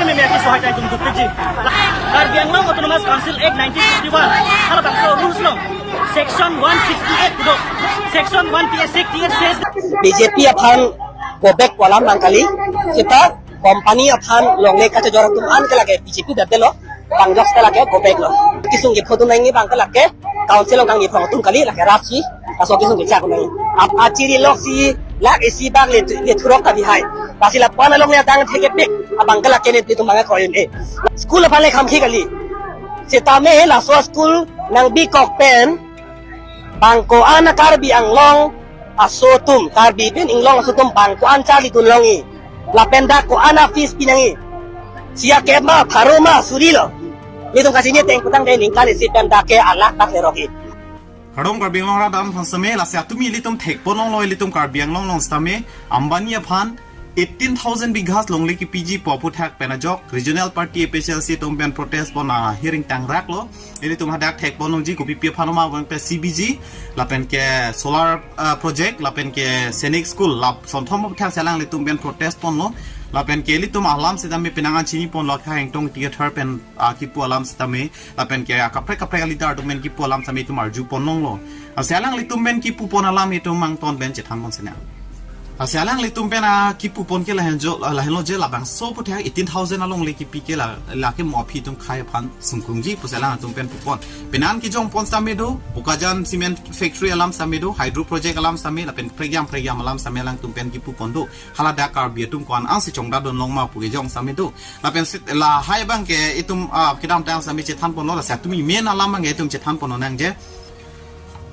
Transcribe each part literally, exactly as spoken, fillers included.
Meme ake sohai ta itum dupikji. Karbi Anglong Autonomous Council Act nineteen fifty-one, halabangso rules along section one sixty-eight kedo, section one T S six, T S six. B J P aphan go back pu alam abang kali, seta company aphan longle kachejor atum an ke lake B J P dapdelo, bang jok seta lake go back lo. Kesung kephodun nangji abang ke lake council along kangni phong atum kali, lake rapsi, laso kesung kechak nangji. Ap achiri loksi lak isi bak le, le thurok ta bihai. Lasi lapu-an along le adang thekepik abang ke lake ne plitum bang ke kroin e. School aphan le khamkhi kali. Setame laso school nangbikok pen bang ko-an a Karbi Anglong aso atum, Karbi pen Anglong aso atum bang ko-an charlidun longji. Lapen dak ko-an a fees pi nangji. Sia ke ma, pharo ma, suri lo. Netum kachini ateng putangte ningkan isi pen dak ke alakh tak lerokji. Kardom Karbi Anglong arat atum aphan sitame, lasi atumi ilitum thekpon longlo, ilitum Karbi Anglong along sitame Ambani aphan eighteen thousand bighas longle kepiji pu aputhak pen ajok regional party A P H L C atum pen protest pon a hearing tangraklo. Ilitum hadak thekpon longji kopipi aphan ma abang ke C B G, lapen ke solar, ah, project, lapen ke Sainik School, lap sonthom aputhak si alanglitum pen protest ponlo. Lapen ke ilitum alam sitame penang an chiniponlo, Khang Hengtong Theatre pen, ah, kipu alam sitame, lapen ke kaprek kaprek a leader atum pen kipu alam sitame itum arjupon longlo. Lasi alanglitum pen kipupon alam itum angton pen chethanpon sinang. Lasi alanglitum pen a kipupon ke lahenjo, lahenlo je labangso aputhak eighteen thousand alongle kepi ke la, lake mo aphi atum khei aphan sungkrungji pusi alangtum pen pupon. Penang kejongpon sitame do, Bokajan Cement Factory alam sitame do, Hydro Project alam sitame, lapen prekjam prekjam alam sitame alangtum pen kipupon do. Hala dak Karbi atum ko-an ansi chongdatdun long ma pu kejong sitame do. Lapen sit lahai abang ke itum, ah, kedamtang sitame chethanponlo, lasi atumi main alam abang ke itum chethanpon nangji.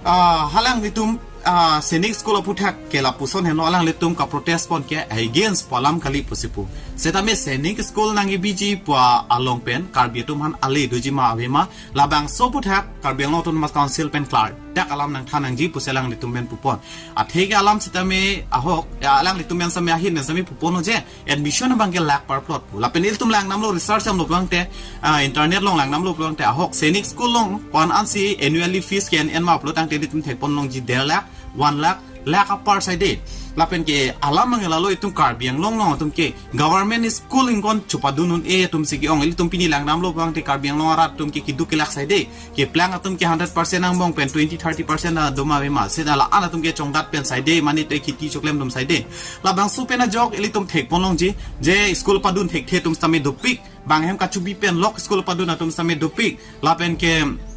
Ah, alanglitum, ah, Sainik School aputhak ke lapuson henlo, alanglitum kaprotest pon ke against pu alam kali pusi pu. Setame Sainik School nangkebiji pu along pen Karbi atum aphan ale doji ma ave ma, labangso aputhak Karbi Anglong Autonomous Council pen klardak alam nangthan nangji pusi alanglitum pen pupon. Athe ke alam sitame ahok, ya, alanglitum pen sitame ahin pen sitame puponlo je admission abang ke lakh per plot pu. Lapen ilitum langdamlo, research damlo pulote, ah, internet along langdamlo pulote ahok Sainik School along ko-an ansi annually fees ke-en en ma pulotangte ilitum thekpon longji der lakh, one lakh, lakh apar saide. Lapen ke alam abang lalo itum Karbi Anglong along atum ke government school ingkon chepadun un-e atum si ke-ong. Ilitum pini langdamlo pulote Karbi Anglong arat atum ke keduk kelak saide. Keplang atum ke hundred percent angbong pen twenty thirty percent a do ma ave ma. Seta la-an atum ke chongdat pen saide, mane te kheti choklem atum saide. Labangso pen ajok ilitum thekpon longji, je school padun thekthe atum sitame dopik, bang hem kachubi pen lok school padun atum sitame dopik. Lapen ke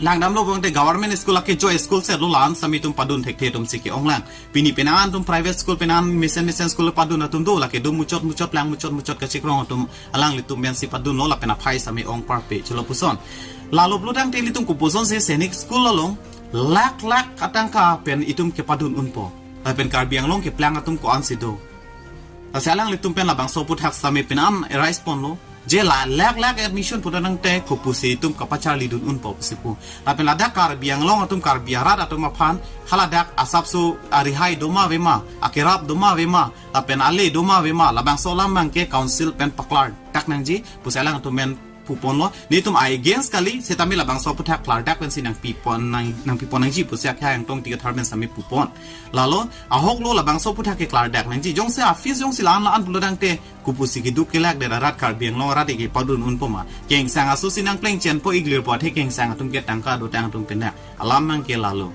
langdamlo pulote government school ake jo school se lo, la-an sitame itum padun thekthe atum si ke-ong lang. Pini penang an atum private school, penang an mesen mesen school padun atum do, lake do muchot muchot, lang muchot muchot kachikrong atum alanglitum pensi padunlo, lapen aphai sitame ong parpe cholo puson. Lalo pulotangte ilitum kopuson si Sainik School along lakh lakh atangka pen itum kepadun unpo, lapen Karbi Anglong keplang atum ko-ansi do. Lasi alanglitum pen labangso aputhak sitame penang an arise ponlo. Je la lakh lakh admission putangte kopusi itum kapacharlidun unpo pusi pu. Lapen ladak Karbi Anglong atum, Karbi arat atum aphan haladak asapso arihai do ma ave ma, akerap do ma ave ma, lapen ale do ma ave ma, labangso alam abang ke council pen paklardak nangji pusi alangtum pen puponlo. Netum against kali, setame labangso aputhak klardak pensi nangpipon nang, nangpipon nangji pusi Khang Hengtong Theatre pen sitame pupon. Lalo ahoklo, labangso aputhak ke klardak nangji. Jongsi a fees jongsi la-an la-an pulotangte kopusi keduk kelak der arat, Karbi Anglong arat ke padun unpo ma? Kengsang aso si nangpleng chenpo, iglir po athe kengsang atum ke tangka dotang atum pen dak. Alam abang ke lalo.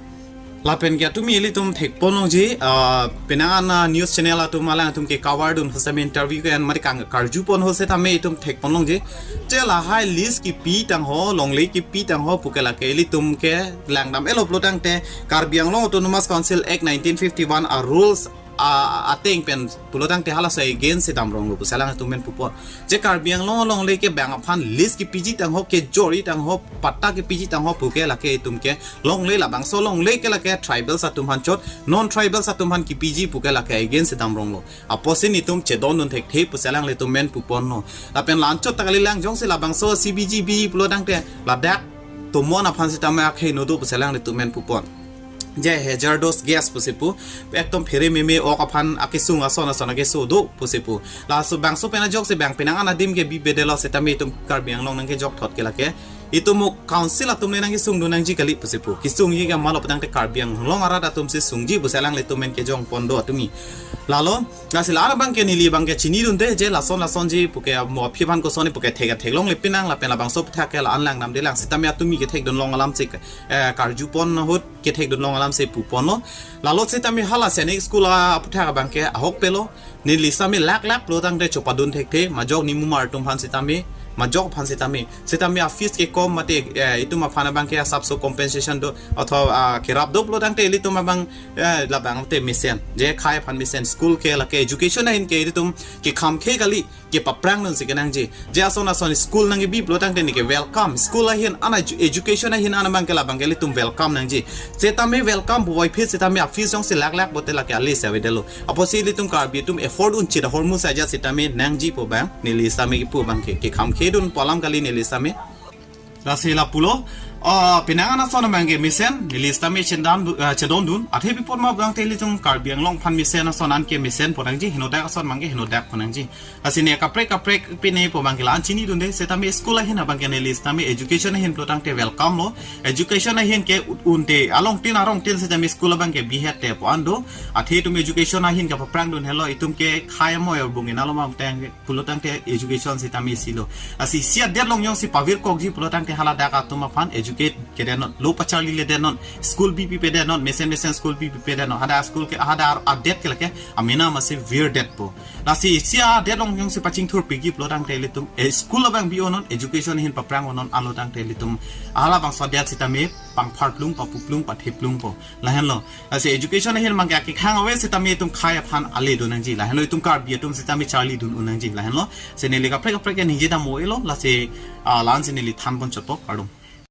Lapen ke atumi ilitum thekpon longji, ah, penang an, ah, news channel atum alangtum ke cover dun ahut sitame, interview ke-en mari kang karjupon ahut sitame itum thekpon longji. Je lahai lease kepi tangho, longle kepi tangho puke lake ilitum ke langdam-etlo pulotangte Karbi Anglong Autonomous Council Act nineteen fifty-one a rules a, ateng pen pulotangte halaso against si damronglo pusi alangtum pen pupon. Je Karbi Anglong alongle ke bang aphan lease kepiji tangho, kejorji tangho, patta kepiji tangho puke lake itum ke longle, labangso longle ke lake tribals atum aphan chot, non tribals atum aphan kepiji puke lake against si damronglo. Apotsi netum chedondun thekthe pusi alanglitum pen puponlo. Lapen la-anchot ta kalilang, jongsi labangso C B G B pulotangte ladak tomon aphan sitame akhei no do pusi alanglitum pen pupon. Je hazardous gas pusi pu, ekdom phere meme ok aphan akesung ason ason akeso do pusi pu. Laso bangso pen ajoksi bang penang an adim ke bibedelo setame itum Karbi Anglong nangkejokthot ke lake itum mo council atum le nangkesung do nangji kali pusi pu. Kesungji ke malo putangte Karbi Anglong arat atum si sungji pusi alanglitum pen kejong pon do atumi. Lalo, lasi la-an abangke neli abangke chinidunde je lason lasonji puke mo aphi aphan kosonji puke thek theklongle pinang lapen labangso aputhak ke la-an lang namde lang sitame atumi kethekdun long alam si, eh, karju pon ahut kethekdun long alam si pu ponlo. Lalo sitame hala sainik school aputhak abangke ahok pelo. Neli sitame lakh lakh pulotangte chopadun thekthe, majok nimumar atum aphan sitame, majok aphan sitame, sitame a-fees kekom mate, eh, itum aphan abangke asapso compensation do, athwa, ah, kerap do pulotangte ilitum abang, eh, labangte mesen, je khei aphan mesen, school ke lake education ahin ke ilitum kekhamkhe kali, kepaphrangdun si kenangji. Je ason ason school nangkebi pulotangte neke welcome. School ahin an edu-, education ahin an abangke labangke ilitum welcome nangji. Sitame welcome puvoiphit sitame a-fees jongsi lakh lakh pulote lake ale si avedetlo. Apotsi ilitum Karbi atum afford unchit ahormu saja sitame nangji pu abang neli sitame kipu abangke kekhamkhedun pu alam kali neli sitame. Lasi lapulo, ah, penang an ason abangke mesen, neli sitame chendan du-, ah, chedondun, athe pi apot ma abangte ilitum Karbi Anglong aphan mesen ason anke mesen pon nangji, henodak ason abangke henodak pon nangji. Lasi ne kaprek kaprek pine pu abangke la-an chinidunde, sitame school ahin abangke neli sitame education ahin pulotangte welcome lo, education ahin ke un-, unte alongtin arongtin sitame school abangke bihet te pu an do, athe itum education ahin kepaphrangdun helo, itum ke khei amo ya bungin alo mamteng pulotangte education sitame isi lo. Lasi isi adet along jongsi pavirkokji pulotangte haladak atum aphan educate kedet non, lo pacharliledet non, school bipipedet non, mesen mesen school bipipedet non, hadak school ke, hadak adet ke lake amena masi virdetpo. Lasi isi adet along jongsi pachingthurpikji pulotangte ilitum, eh, school abang bi-o non, education ahin paphrang-o non, alotangte ilitum halabangso adet sitame pangpharplung, papuplung, patheplungpo. Lahenlo. Lasi education ahin abangke akekhang ave sitame itum khei aphan aledun nangji. Lahenlo itum Karbi atum sitame charlidun un nangji. Lahenlo. Si neli kaprek kaprek ke ningje dam-o-elo. Lasi, ah, la-an si neli than pon chotpo, kardom.